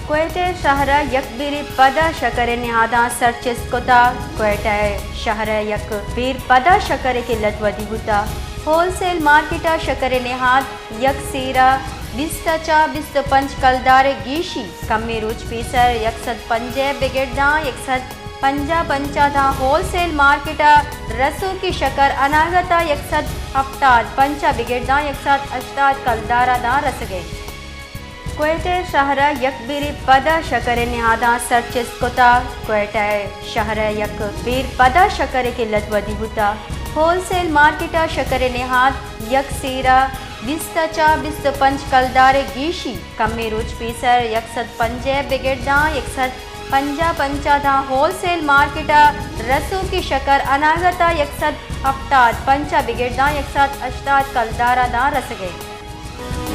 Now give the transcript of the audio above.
کوئٹہ شہر ءَ یک بیرے پدا شکر ءِ نہاداں سرچست کتگ۔ کوئٹہ شہر ءَ یک بیر پدا شکر ءِ قلت ودی بوتگ۔ ہول سیل مارکیٹ ءَ شکر ءِ نہاد یک سیر ءَ بیست ءَ چہ بیست ءُ پنچ کلدار ءِ گیشی، کمیں روچ پیسر یک سد پنجاہ بگر داں یک سد پنجاہ پنچ ءَ داں ہول سیل مارکیٹ ءَ رسوکی شکر اناگت ءَ یک سد ہپتاد پنچ ءَ بگر داں یک سد ہشتاد کلدار ءَ داں رسگ ءَ انت۔ کوئٹہ شہر ءَ یک بیرے پدا شکر ءِ نہاداں سرچست کتگ۔ کوئٹہ شہر ءَ یک بیر پدا شکر ءِ قلت ودی بوتگ۔ ہول سیل مارکیٹ ءَ شکر ءِ نہاد یک سیر ءَ بیست ءَ چہ بیست ءُ پنچ کلدار ءِ گیشی، کمیں روچ پیسر یک سد پنجاہ بگر داں یک سد پنجاہ پنچ ءَ داں ہول سیل مارکیٹ ءَ رسوکی شکر اناگت ءَ یک سد ہپتاد پنچ ءَ بگر داں یک سد ہشتاد کلدار ءَ داں رسگ ءَ انت۔